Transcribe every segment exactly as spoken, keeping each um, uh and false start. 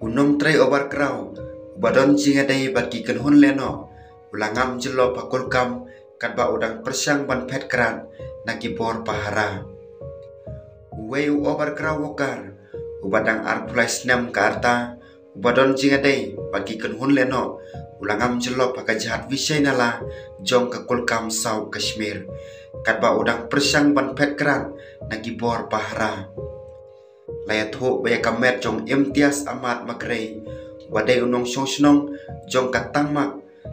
U nongtrei overcrawl uba don jingïadei bad ki kynhun lehnoh u la ngam jyllop ha kulkam katba u dang pyrshang ban phet krad na ki bor pahara. Uwei u overcrawl worker uba dang arphew lai snem ka rta uba don jingïadei bad ki kynhun lehnoh u la ngam jyllop ha ka jhat Vijay Nala jong ka kulkam South Kashmir katba u dang pyrshang ban phet krad na ki bor pahara. La ïathuh ba ïa ka met jong Imtiaz Ahmad Makrei uba dei u nongshong shnong jong ka Tangmak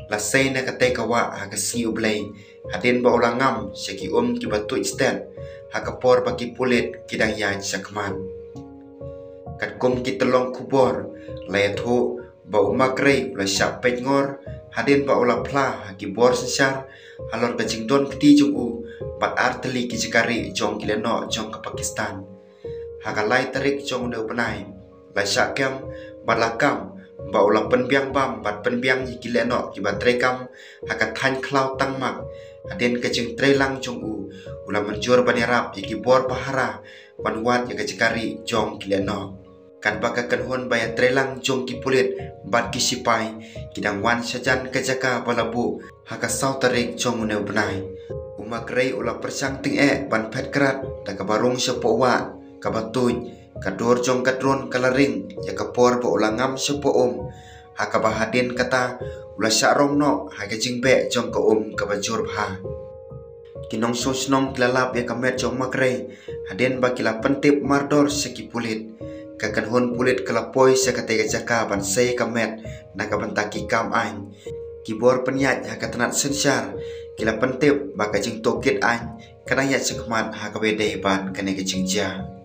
la sei na katei ka wah ha ka sngi U Blei hadien ba u la ngam sha ki um kiba tuid stet ha ka por ba ki pulit ki dang ïaid shakhmat. Katkum ki tyllong khubor la ïathuh ba u Makrei u la shah peit ngor hadien ba u la phla ha ki bor synshar halor ka jingdon kti jong u bad artylli ki jaka rieh jong ki lehnoh jong ka Pakistan. Ha ka lai tarik jong une u bnai la shah kem bad la kam ba u la pynbiang bam bad pynbiang ïa ki lehnoh kiba treikam ha ka thaiñ khlaw Tangmak. Hadien ka jingtrei lang jong u u la mynjur ban ïarap ïa ki bor pahara ban wad ïa ka jaka rieh jong ki lehnoh. Katba ka kynhun ba ïatrei lang jong ki pulit bad ki sipai ki dang wan shajan ka jaka ba la buh ha ka saw tarik jong une u bnai, u Makrei u la pyrshang tyngeh ban phet krad da kaba rung shapoh wah kaba tuid. Ka dur jong ka drone ka la ring ïa ka por ba u la ngam shapoh um, ha kaba hadien kata u la shah rong noh ha ka jingbeh jong ka um kaba jur bha. Ki nongshong shnong ki la lap ïa ka met jong u Makrei hadien ba ki la pyntip mardor sha ki pulit. Ka kynhun pulit ka la poi sha katei ka jaka ban sei ïa ka met na ka bynta ki kam aiñ. Ki bor pynïaid ha ka tnat synshar ki la pyntip ba ka jingtohkit aiñ ka dang ïaid shakhmat ha kaba ïadei bad kane ka jingjia.